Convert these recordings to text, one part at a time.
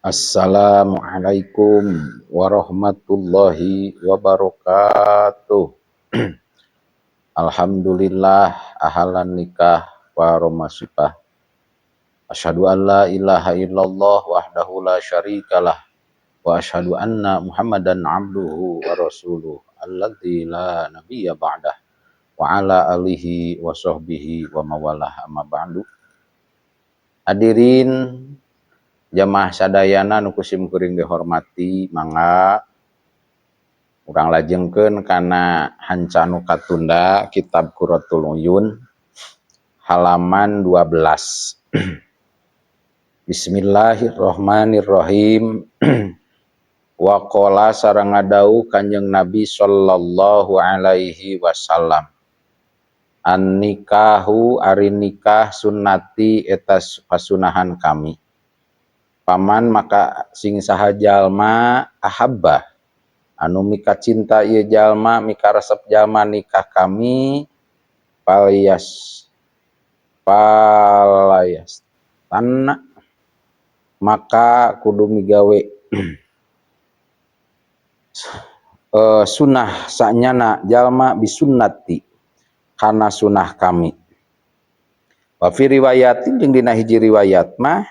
Assalamualaikum warahmatullahi wabarakatuh. Alhamdulillah ahalan nikah wa romasifah. Asyhadu an la ilaha illallah wahdahu la syarikalah wa asyhadu anna Muhammadan abduhu wa rasuluh alladzi la nabiyya ba'dah wa ala alihi wa sahbihi wa mawalah, amma ba'du. Hadirin jamaah sadayana nu ku sim kuring dihormati, mangga urang lajengkeun kana hanca nu katunda, kitab Qurratul Uyun halaman 12. Bismillahirrahmanirrahim. Wa qala, sareng ngadawuh Kanjeng Nabi sallallahu alaihi wasallam, an nikahu, ari nikah, sunnati, eta pasunahan kami. Faman, maka sing saha jalma, ahabba, anu mika cinta ieu jalma, mika resep jalma nikah kami, falyas falyastanna, maka kudu migawe sunah sanyana jalma, bisunnati, kana sunah kami. Wa fi riwayatin, jeung dina hiji riwayat mah,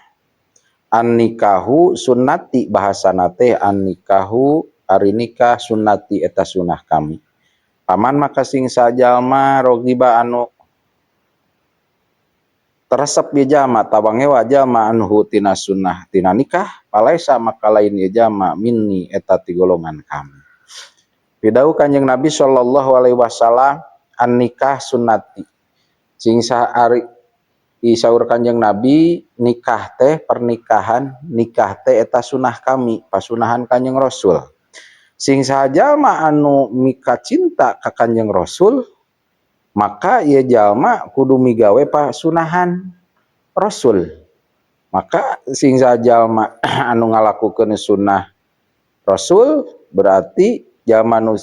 an nikahu sunnati, bahasana teh an nikahu, ari nikah, sunnati, eta sunah kami. Faman, maka sing sajalma, rogiba, anu teresep ieu jalma atawa ngewa jalma, anhu, tina sunnah, tina nikah, falaisa, maka lain ieu jalma, minni, eta ti golongan kami. Pidawuh Kanjeng Nabi sallallahu alaihi wasallam, an nikah sunnati, sing ari saur Kanjeng Nabi, nikah teh, pernikahan, nikah teh eta sunah kami, pasunahan Kanjeng Rasul. Sing saha jalma anu mika cinta ka Kanjeng Rasul, maka ieu jalma kudu migawe pasunahan Rasul. Maka sing saha jalma anu ngalakukeun sunnah Rasul, berarti jalma nu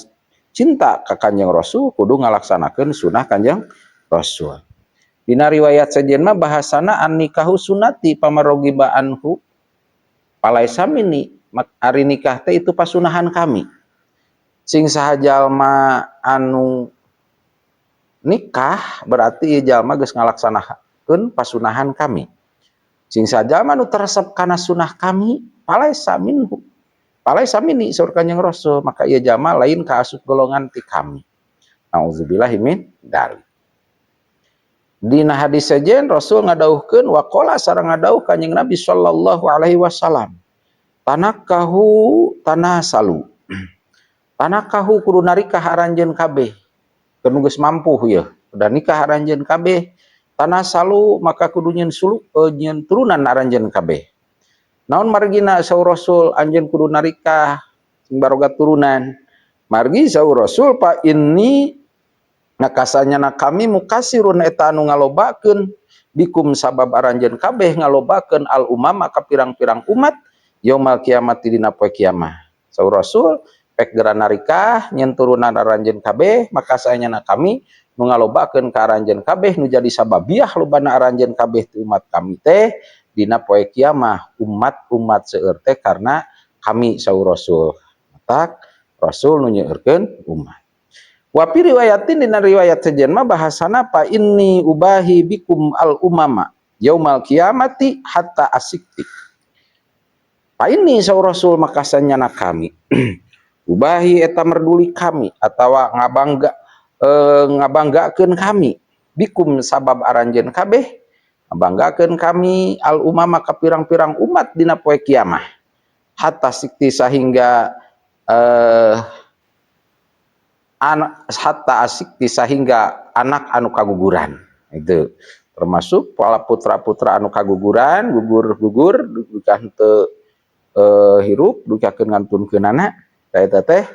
cinta ka Kanjeng Rasul kudu ngalaksanakeun sunnah Kanjeng Rasul. Dina riwayat sejen mah bahasana an nikahu sunnati faman rogiba anhu falaisa minni, ari nikah teh itu pasunahan kami. Sing saha jalma anu nikah, berarti ieu jalma geus ngalaksanakeun pasunahan kami. Sing saha jalma nu teu resep kana sunah kami, falaisa minhu, falaisa minni, saur Kanjeng Rasul, maka ieu jalma lain kaasup golongan ti kami. Nauzubillahi min dzalik. Dina hadis sejen Rasul ngadawuhkeun, waqala, sareng ngadawuh Kanjeng Nabi sallallahu alaihi wasallam, tanakahu tanasalu. Tanakahu, kudu narikah aranjeun kabeh, keur geus mampu yeuh udah nikah aranjeun kabeh, tanasalu, maka kudu nyieun suluk, nyieun turunan aranjeun kabeh. Naon margina, saur Rasul, anjeun kudu narikah sing baroga turunan? Margi saur Rasul, fa inni, maka sanyana kami, mukatsirun, eta anu ngalobakeun, bikum, sabab aranjeun kabeh, ngalobakeun, al umama, ka pirang-pirang umat, yaumal kiamat, dina poe kiamah. Saur Rasul, pek geura narikah, nyieun turunan aranjeun kabeh, maka sanyana kami nu ngalobakeun ka aranjeun kabeh, nu jadi sababiah lobana aranjeun kabeh ti umat kami teh dina poe kiamah, umat-umat seueur teh karena kami, saur Rasul. Matak Rasul nu nyeurkeun umat. Wa fi riwayatin, dina riwayat sejen mah bahasana, fa inni ubahi bikum al umama yaumal kiamati hatta asikti. Fa inni, saur Rasul, maka sanyana kami, ubahi, eta merduli kami atawa ngabangga, ngabanggakeun kami, bikum, sabab aranjeun kabeh, ngabanggakeun kami, al umama, ka pirang-pirang umat dina poe kiamah, hatta sikti, sahingga anak, hatta asikti, sahingga anak anu kaguguran itu, termasuk para putra-putra anu kaguguran, gugur-gugur duka henteu hirup, duka ngantunkeunana eta teh.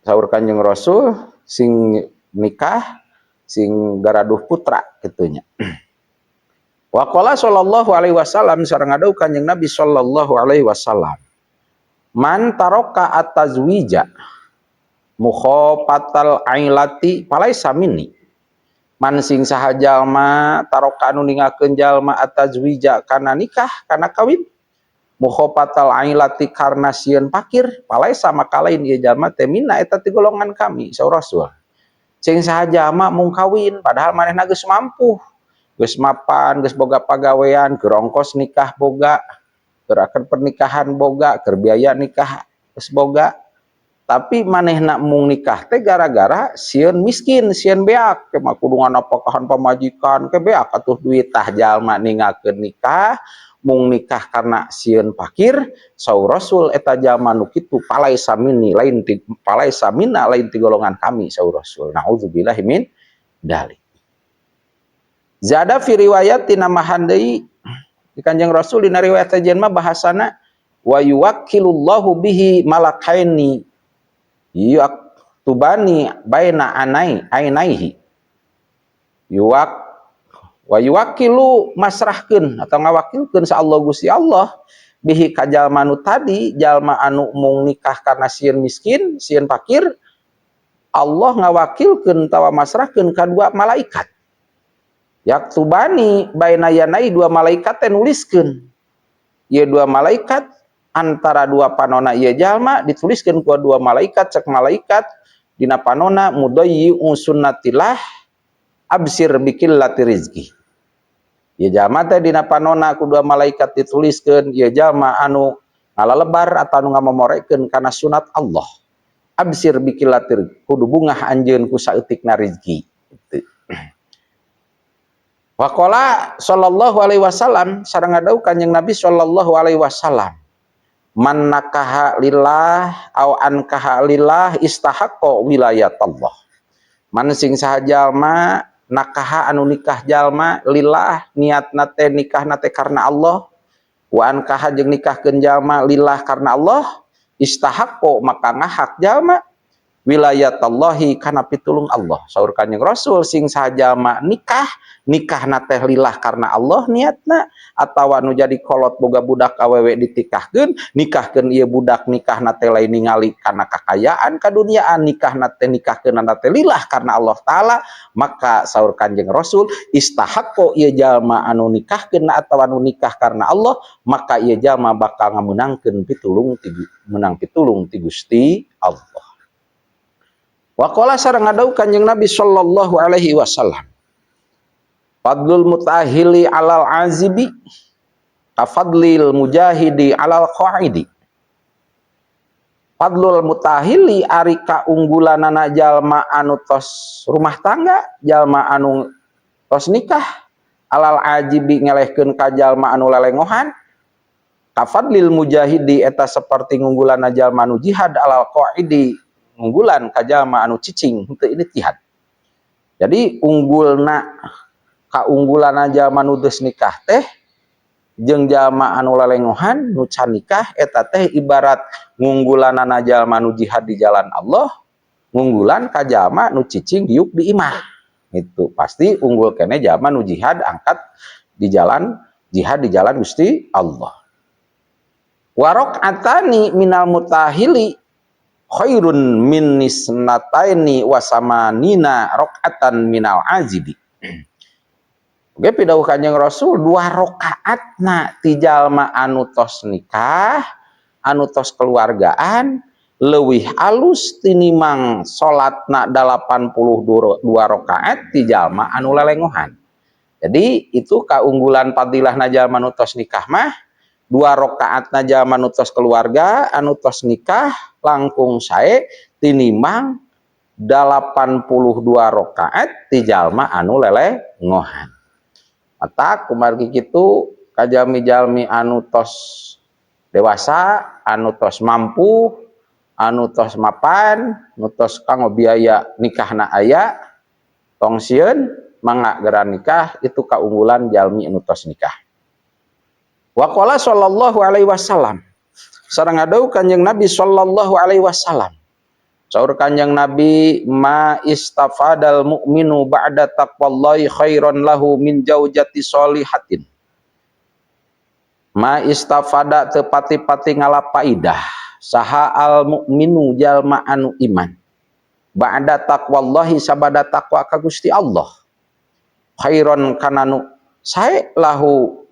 Saur Kanjeng Rasul, sing nikah sing garaduh putra kitu nya. Wa qala sallallahu alaihi wasallam, sareng ngadawuh Kanjeng Nabi sallallahu alaihi wasallam, man taraka at-tazwija mukhafatal ailati falaisa minni. Man, sing saha jalma, taroka, anu ninggalkeun jalma, at-tazwija, kana nikah, kana kawin, Mukhofatal ailati karena sieun pakir, falaisa maka lain ieu jalma teh minna eta ti golongan kami, saur Rasul. Sing saha jalma mung kawin padahal manehna geus mampu, geus mapan, geus boga pagawean, keur ongkos nikah boga, keur akad pernikahan boga, keur biaya nikah geus boga, tapi manehna mung nikah teh gara-gara sieun miskin, sieun beak, ke mah kudu nganapakahan pamajikan, ke beak atuh duit. Tah, jalma ninggalkeun nikah, mung nikah karena sieun pakir, saur Rasul eta jalma nu kitu falaisa minni, lain ti, falaisa minna, lain ti golongan kami, saur Rasul. Naudzubillahi min dzalik. Zada fi riwayat, tinambahan deui di Kanjeng Rasul dina riwayat mah bahasana wa yuwakkilullahu bihi malakaini yaktubani baina anai ainaihi. Yuwak wa yuwakkilu, masrahkeun atau ngawakilkeun sa Allah, Gusti Allah, bihi ka jalma nu tadi, jalma anu mung nikah karena sieun miskin, sieun fakir, Allah ngawakilkeun tawa masrahkeun ka dua malaikat. Yaktubani baina yanai, dua malaikat teh nuliskeun ieu dua malaikat antara dua panona ieu jalma, dituliskeun ku dua malaikat. Cek malaikat dina panona, mudayyi'u sunnatillah, absir biqillati rizki. Ieu jalma teh dina panona ku dua malaikat dituliskeun ieu jalma anu ngalalebar atau anu ngamomorekeun kana sunat Allah, absir biqillati, kudu bungah anjeun ku saeutikna rizki gitu. Waqala sallallahu alaihi wasallam, sareng ngadawuh Kanjeng Nabi sallallahu alaihi wasallam, man nakaha lillah au ankaha lillah istahaqqa wilayatallah. Man, sing saha jalma, nakaha anu nikah jalma, lillah niatna teh nikahna teh karena Allah, wa ankaha jeung nikahkeun jalma, lillah karena Allah, istahaqqa maka ngahak jalma, wilayatallahi kana pitulung Allah. Saur Kanjeng Rasul, sing saha jalma nikah, nikahna teh lillah karena Allah niatna, atawa nu jadi kolot boga budak awewe ditikahkeun, nikahkeun ieu budak, nikahna teh lain ningali kana kakayaan kaduniaan, nikahna teh nikahkeunana teh lillah karena Allah taala, maka saur Kanjeng Rasul istahaqqo, ieu jalma anu nikahkeun atawa anu nikah karena Allah, maka ieu jalma bakal ngamenangkeun pitulung ti, menang pitulung ti Gusti Allah. Waqala, sareng ngadawuh Kanjeng Nabi sallallahu alaihi wasallam, fadlul mutahili alal azibi kafadlil mujahidi alal qaidi. Fadlul mutahili, ari kaunggulanana jalma anu tos rumah tangga, jalma anu tos nikah, alal ajibi ngelehkeun ka jalma anu lelengohan, kafadlil mujahidi eta seperti ngunggulanna jalma anu jihad, alal qaidi ngunggulan ka jalma anu cicing henteu ini jihad. Jadi unggulna, kaunggulan jalma nu geus nikah teh jeung jalma anu lelengohan nu can nikah eta teh ibarat ngunggulanana jalma nu jihad di jalan Allah ngunggulan ka jalma nu cicing diuk di imah. Itu pasti unggul kene jalma nu jihad, angkat di jalan jihad di jalan Gusti Allah. Warok atani minal mutahili khairun min isnataini wa samanina rakaatan minal azibi. Oke, pidawuh Kanjeng Rasul dua rakaatna ti jalma anu tos nikah, anu tos keluargaan, leuwih alus tinimang salatna 82 rakaat ti jalma anu lelengohan. Jadi itu keunggulan fadilahna jalma nu tos nikah mah, dua rakaatna jalma nu tos keluarga, anu tos nikah langkung sae tinimang 82 rakaat ti jalma anu lelengohan. Matak kumargi kitu, kajalmi-jalmi anu tos dewasa, anu tos mampu, anu tos mapan, anu tos kanggo biaya nikahna aya, tong sieun, mangga gera nikah. Itu keunggulan jalmi anu tos nikah. Waqala sallallahu alaihi wasallam, sareng ngadawuh Kanjeng Nabi sallallahu alaihi wasallam. Saur Kanjeng Nabi, ma istafadal mu'minu ba'da taqwallahi khairan lahu min jaujati solihatin. Ma istafada teu pati-pati ngalapaidah saha al mukminu jalma anu iman, ba'da taqwallahi sabada takwa ka Gusti Allah, khairan kana nu sae, lahu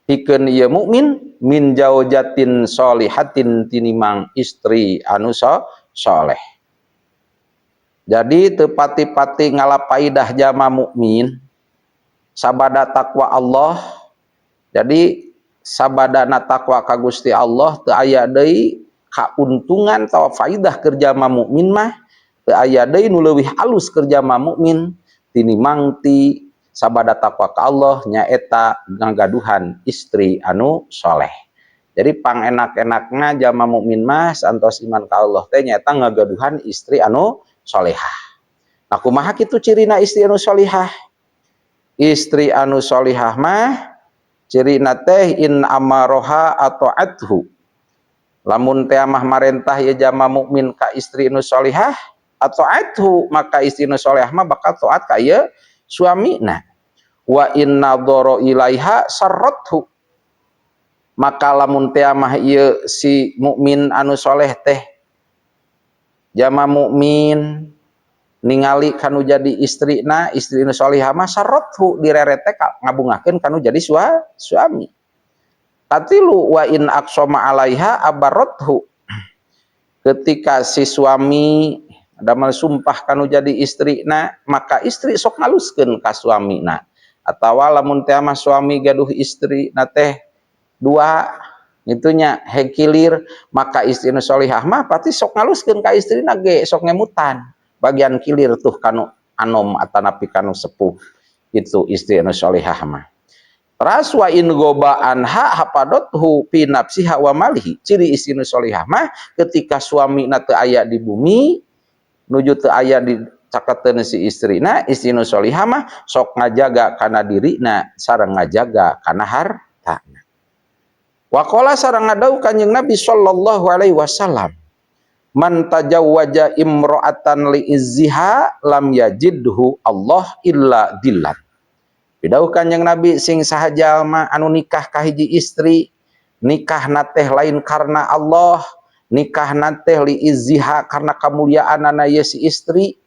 pikeun ieu mukmin. Min zaujatin sholihatin, tinimang istri anu soleh. Jadi teu pati-pati ngalapaidah jalma mukmin sabada takwa Allah. Jadi sabadana takwa ka Gusti Allah, teu aya deui kauntungan atawa faidah keur jalma mukmin mah, teu aya deui nu leuwih alus keur jalma mukmin tinimang ti sabada takwa ka Allah, nyaeta ngagaduhan istri anu soleh. Jadi pangenak-enakna jalma mukmin mah santos iman ka Allah teh nyaeta ngagaduhan istri anu solehah. Nah, kumaha kitu cirina istri anu solihah? Istri anu solihah mah cirina teh in amaroha atho'athu, lamun teh mah marentah ya jalma mukmin ka istri anu solihah, atho'athu, maka istri nu solehah mah bakal taat ka ieu suamina. Wa in nadhara ilaiha sarrathu, maka lamun teh mah ieu si mukmin anu soleh teh, jalma mukmin ningali kanu jadi istrina, istri nu solihah mah sarrathu, direrete ngabungahkeun kanu jadi suami. Katilu, wa in aqsama alaiha abarrathu, ketika si suami damel sumpah kanu jadi istrina, maka istri sok ngaluskeun ka suamina. Atawa lamun teh mah suami gaduh istri na teh dua itunya hekilir, maka istri nu solihah mah pasti sok ngaluskeun ka istrina ge, sok ngemutan bagian kilir tuh kanu anom atanapi kanu sepuh. Itu istri anu solihah mah. Teras wa in ghoba anha hafadhathu fi nafsiha wa malihi, ciri istri nu solihah mah ketika suami na teu aya di bumi, nuju teu aya di caketeun si istrina, istri nu solihah mah sok ngajaga kana dirina sareng ngajaga kana hartana. Waqala, sareng ngadawuh Kanjeng Nabi sallallahu alaihi wasallam, man tajawwaja imra'atan li'izziha lam yajidhu Allah illa dzillan. Pidawuh Kanjeng Nabi, sing saha jalma anu nikah ka hiji istri, nikahna teh lain karena Allah, nikahna teh li'izziha, karena kemuliaanana ye si istri.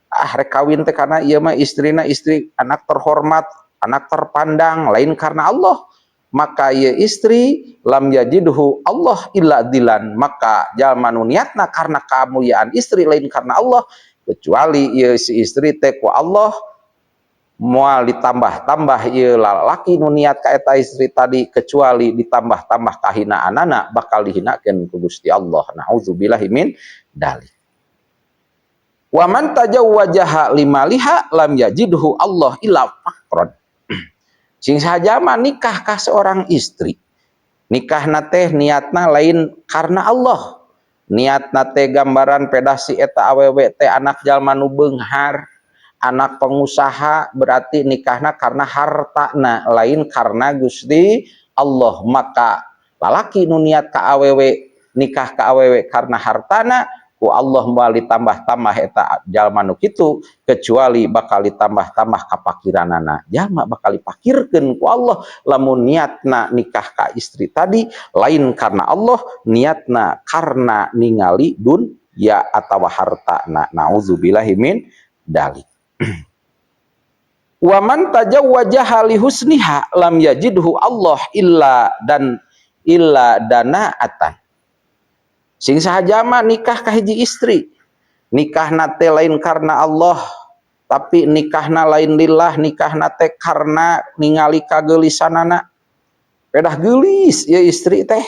Ah, rek kawin teh karena ieu mah istrina istri anak terhormat, anak terpandang, lain karena Allah, maka ye istri lam yajidhu Allah illa dzillan, maka jalma nu niatna karena kemuliaan istri lain karena Allah, kecuali ieu si istri teh ku Allah moal ditambah-tambah ieu lalaki nu niat ka eta istri tadi, kecuali ditambah-tambah kahinaanana, bakal dihinakeun ku Gusti Allah, naudzubillahi min dzalik. Wa man tajawwajaha limaliha lam yajidhu Allah illa faqran. Sing saha mah nikah ka seorang istri, nikahna teh niatna lain karena Allah, niatna teh gambaran pedah si eta awewe teh anak jalma nu beunghar, anak pengusaha, berarti nikahna karena hartana, lain karena Gusti Allah, maka lalaki nu niat ka awewe, nikah ka awewe karena hartana, ku Allah moal ditambah-tambah eta jalma nu kitu, kecuali bakal ditambah-tambah kapakiranana. Jalma bakal dipakirkeun ku Allah lamun niatna nikah ka istri tadi lain karena Allah, niatna karena ningali dunya atawa hartana, naudzubillahi min dzalik. Wa man tajawwajaha li husniha lam yajidhu Allah illa dan illa dana'atan. Sing saha jalma nikah ka hiji istri, nikahna teh lain karena Allah, tapi nikahna lain lillah, nikahna teh karena ningali kageulisanana, pedah geulis ya istri teh,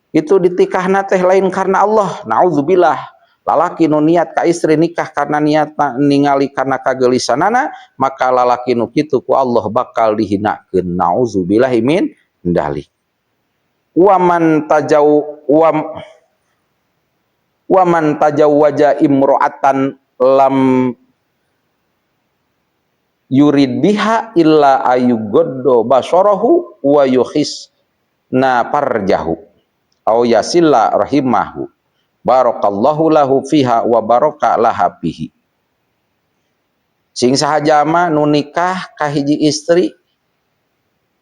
itu ditikahna teh lain karena Allah, naudzubillah. Lalaki nu niat ka istri nikah karena niat ningali karena kageulisanana, maka lalaki nu kitu ku Allah bakal dihinakeun, naudzubillahi min dzalik. Wa man tajaw wa wa man tajawwaja imra'atan lam yurid biha illa ayughadda basarahu wa yuhsina farjahu aw yasila rahimahu barakallahu lahu fiha wa baraka laha fihi. Sing saha jalma nu nikah ka hiji istri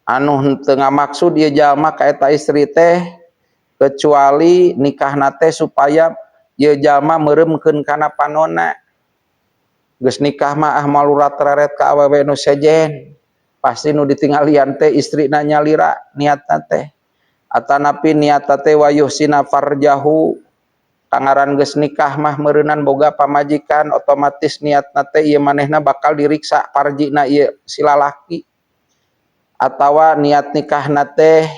anu henteu ngamaksud ieu jalma ka eta istri teh kecuali nikahna teh supaya ieu jalma meureumkeun kana panona, geus nikah mah ah malurat reret ka awewe nu sejen, pasti nu ditinggalian teh istrina nyalira niatna teh. Atanapi niat teh ويحصن فرجه, kangaran geus nikah mah meureunan boga pamajikan, otomatis niatna teh ieu manehna bakal diriksa parjina ieu si lalaki. Atawa niat nikahna teh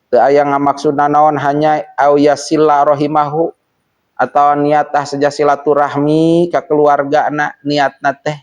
teu aya ngamaksud naon, hanya أو يصل رحمه, atau niat ah saja silaturahmi ka keluargana niatna teh,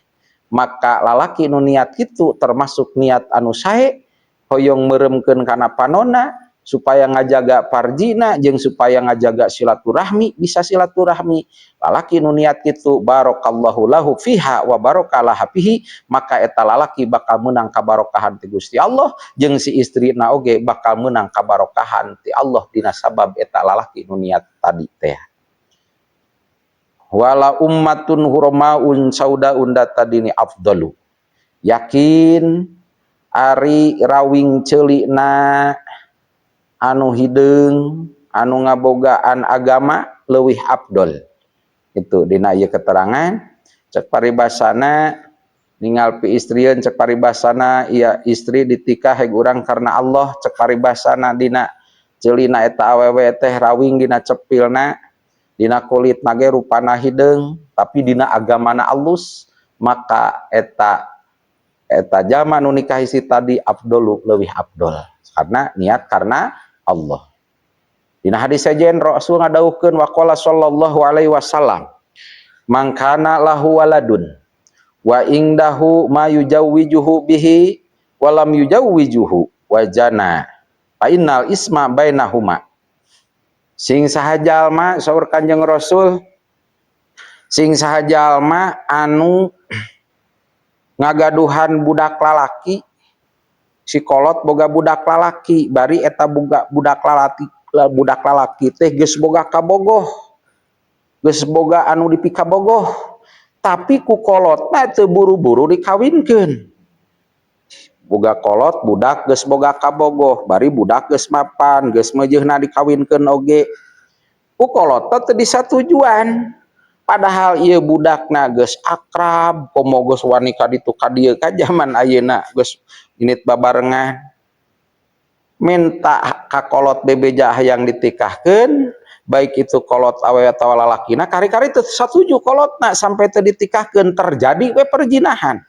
maka lalaki nu niat kitu termasuk niat anu sae, hoyong meureumkeun kana panona supaya ngajaga parjina jeung supaya ngajaga silaturahmi, bisa silaturahmi. Lalaki nu niat kitu, بارك الله له فيها وبارك لها فيه, maka eta lalaki bakal menang kabarokahan ti Gusti Allah, jeung si istrina oge bakal menang kabarokahan ti Allah dina sabab eta lalaki nu niat tadi teh. ولأمة غرماء سوداء ذات دين أفضل, yakin ari rawing ceulina anu hideung anu ngabogaan agama leuwih afdol. Itu dina ieu keterangan. Cek paribasana ningal piistrieun, cek paribasana ieu istri ditikah heg urang karena Allah, cek paribasana dina ceulina eta awewe teh rawing dina cepilna, dina kulit nage rupana hideung, tapi dina agamana alus, maka eta eta jalma nu nikah istri tadi أفضل, leuwih afdol karena niat karena Allah. Dina hadis sejen Rasul ngadawuhkeun, وقال صلى الله عليه وسلم من كان له ولد وعنده ما يزوجه به ولم يزوجه وزنى فإن الإثم بينهما. Sing saha jalma, saur Kanjeng Rasul, sing saha jalma anu ngagaduhan budak lalaki, si kolot boga budak lalaki, bari eta boga budak lalaki teh geus boga kabogoh, geus boga anu dipikabogoh, tapi ku kolotna teu buru-buru dikawinkeun. Boga kolot budak geus boga kabogoh, bari budak geus mapan, geus meujeuhna dikawinkeun oge, ku kolotna teu disatujuan, padahal ieu budakna geus akrab, komo geus wani ka ditu ka dieu, ka zaman ayeuna geus indit babarengan, minta ka kolot bebeja hayang ditikahkeun, baik itu kolot awewe atawa lalakina, kari-kari teu satuju kolotna sampai teu ditikahkeun. Terjadi we perzinahan.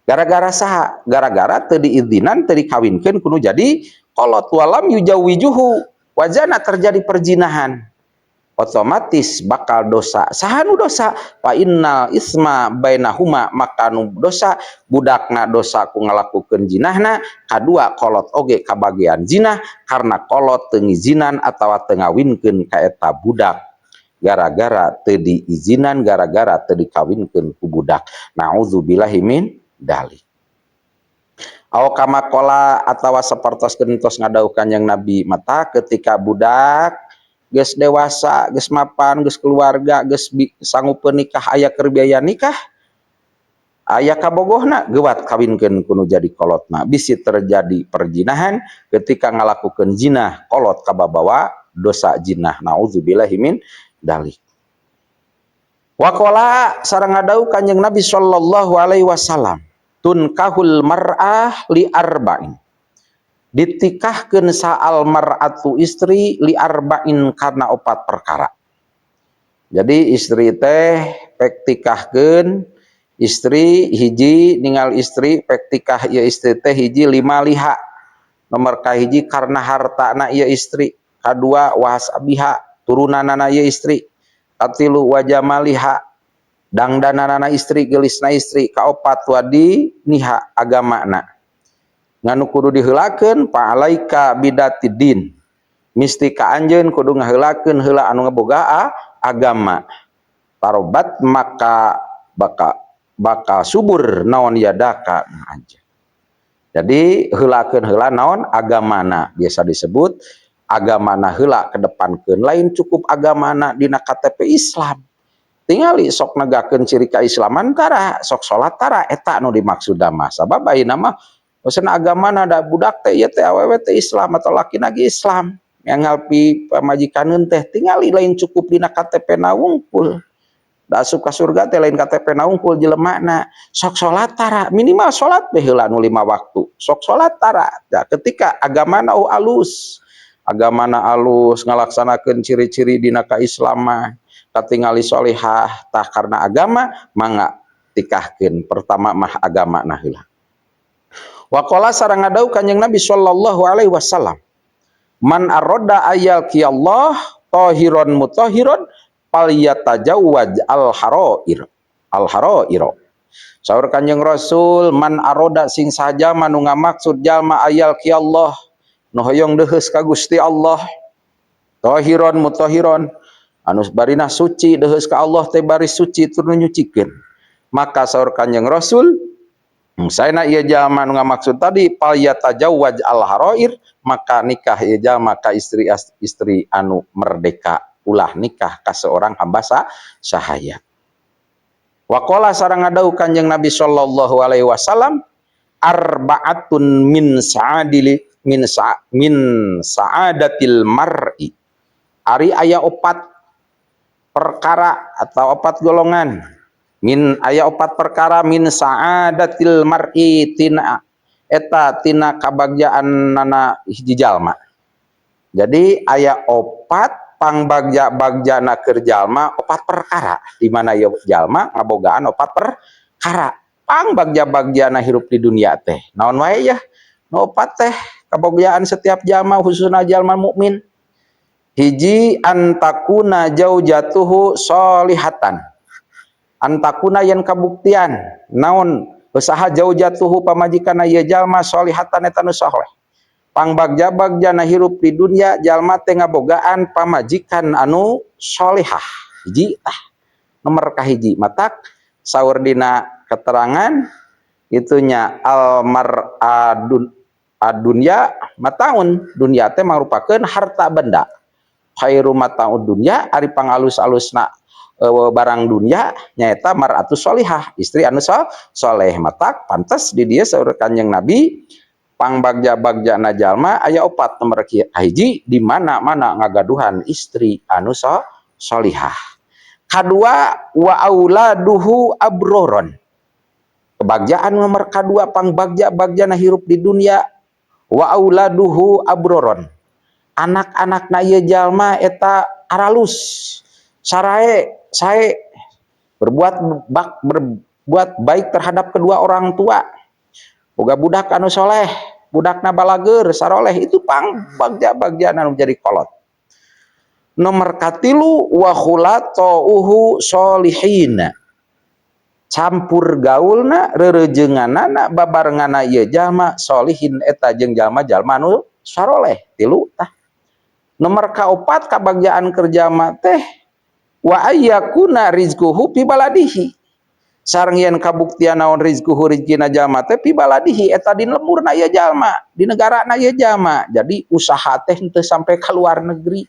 Gara-gara saha? Gara-gara teu diizinan, teu dikawinkeun kudu jadi kolot. ولم يزوجه وزنى, terjadi perzinahan, otomatis bakal dosa. Saha nu dosa? فإن الإثم بينهما, maka nu dosa budakna, dosa ku ngalakukeun jinahna, kadua kolot oge kabagian jinah karena kolot teu ngizinan atawa teu ngawinkeun ka eta budak, gara-gara teu diizinan, gara-gara teu dikawinkeun ku budak. نعوذ بالله من ذلك. أو كما قال, atawa sapertos gentos ngadawuh Kanjeng Nabi, mata ketika budak geus dewasa, geus mapan, geus keluarga, geus sanggup nikah, aya keur biaya nikah, aya kabogohna, geuwat kawinkeun kudu jadi kolotna, bisi terjadi perzinahan. Ketika ngalakukeun zina, kolot kababawa dosa jinah. نعوذ بالله من ذلك. وقال, sareng ngadawuh Kanjeng Nabi صلى الله عليه وسلم تنكح المرأة لأربع, ditikahkeun sa المرأة istri, لأربع karena opat perkara. Jadi istri teh pek tikahkeun istri, hiji ninggal istri pek tikah ieu istri teh, hiji لمالها, nomor kahiji karena hartana ieu istri, kadua وحسبها, turunanana ieu istri, katilu وجمالها, dangdananana istri, geulisna istri, kaopat ودينها, agamana. Ngan nu kudu diheulakeun, فعليك بذات الدين, misti ka anjeun kudu ngaheulakeun heula anu ngaboga agama, تربت, maka bakal bakal subur naon يداك aja. Jadi heulakeun heula naon agamana, biasa disebut agamana heula kedepankeun. Lain cukup agamana dina KTP Islam, tingali sok negakeun ciri keislaman tara, sok salat tara, eta nu dimaksud mah. Sabab ayeuna mah bosen agamana da budak teh ieu teh awewe teh Islam atau laki lagi Islam yang ngalpi pamajikaneun teh, tingali lain cukup dina KTP na wungkul. Da asup ka surga teh lain KTP na wungkul jelemana. Sok salat tara? Minimal salat we heula nu 5 waktu, sok salat tara? Ya, ketika agamana oh alus. Agamana alus, ngalaksanakeun ciri-ciri dina kaislaman, katingali solihah. Tah, karena agama mangga tikahkeun. Pertama mah agama nah heula. Waqala, sareng ngadawuh Kanjeng Nabi sallallahu alaihi wasallam, man aroda ay yalqiyallah tahiron mutahhiron falyatajawwaj al harair al harairo. Saur Kanjeng Rasul, man aroda, sing saja manu ngamaksud jalma, ay yalqiyallah, nu hoyong deheus ka Gusti Allah, tahiron mutahhiron, anu barina suci, deheus ka Allah teh bari suci tur nu nyucikeun, maka saur Kanjeng Rasul, saena ieu jalma nu ngamaksud tadi, falyatajawwaj al harair, maka nikah ieu jalma ka istri istri anu merdeka, ulah nikah ka seorang hamba sahaya. Waqala, sareng ngadawuh Kanjeng Nabi sallallahu alaihi wasallam, arbaatun min sa'adili min sa min sa'adatil mar'i, ari aya opat perkara atau opat golongan, min aya opat perkara, min sa'adatil mar'i, tina eta tina kabagjaan nana hiji jalma. Jadi aya opat pangbagja-bagjana keur jalma, opat perkara di mana ieu jalma ngabogaan opat perkara pangbagja-bagjana hirup di dunia teh. Naon wae ya nu opat teh kabagjaan setiap jalma, khususna jalma mukmin? Hiji, antakuna zaujatuhu solihatan. Antakuna, yen kabuktian naon usaha, zaujatuhu, pamajikan ieu jalma, solihatan, eta nu soleh. Pangbagja-bagjana hirup di dunia, jalma teh ngabogaan pamajikan anu solehah. Hiji tah, nomor kahiji. Matak saur dina keterangan itunya, al mar'adun adunya mataun, dunia teh merupakan harta benda, khairu mataud dunya, ari pangalus-alusna barang dunia nyaeta mar'atu solihah, istri anu soleh. Matak pantes di dieu saur Kanjeng Nabi, pangbagja-bagjana jalma aya opat, nomor hiji di mana-mana ngagaduhan istri anu solihah. Kadua, wa auladuhu abroron. Kebagjaan nomor kadua, pangbagja-bagjana hirup di dunia, wa auladuhu abroron, anak-anak na ieu jalma eta aralus, sarae, sae, berbuat baik terhadap kedua orang tua, boga budak anu soleh, budakna balageur, saroleh, itu pang bagja-bagja anu jadi kolot. Nomor katilu, wa khulatauhu solihin, campur gaulna, rerejenganana, babarengana ieu jalma, solihin, eta jeung jalma-jalma anu saroleh. Tilu tah. Nomor kaopat, kabagjaan keur jalma teh, wa ayyakuna rizquhu fi baladihi, sareng yen kabuktian naon, rizquhu, rizkina jalma teh, fi baladihi, eta di lemburna ieu jalma, di negarana ieu jalma. Jadi usaha teh henteu sampai ke luar negeri.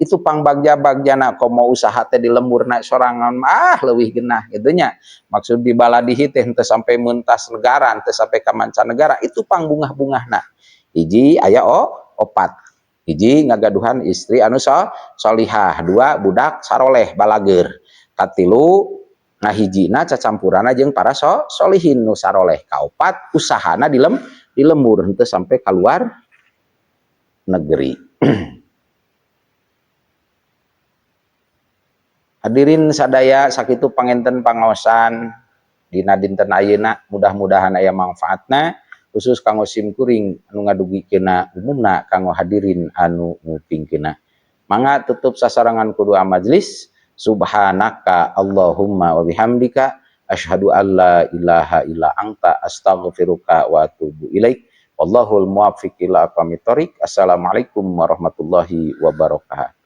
Itu pangbagja-bagjana. Komo usaha teh di lemburna sorangan ah leuwih genah gitu nya. Maksud di baladihi teh henteu sampai mentas negara, henteu sampai ka mancanegara. Itu pangbungah-bungahna. Hiji, aya opat. Hiji, ngagaduhan istri anu solihah. Dua, budak saroleh, balageur. Katilu, ngahijina cacampurana jeung para solihin nu saroleh. Kaopat, usahana di lembur, henteu sampai keluar negeri. Hadirin sadaya, sakitu panginten pangaosan dina dinten ayeuna, mudah-mudahan aya manfaatna khusus kanggo sim kuring anu ngadugikeunna, umumna kanggo hadirin anu ngupingkeunna. Mangga tutup sasarengan ku doa majelis. Subhanaka Allahumma wa bihamdika, asyhadu an la ilaha illa anta, astaghfiruka wa atubu ilaik. Wallahul muwaffiq ila aqwamit thoriq. Assalamualaikum warahmatullahi wabarakatuh.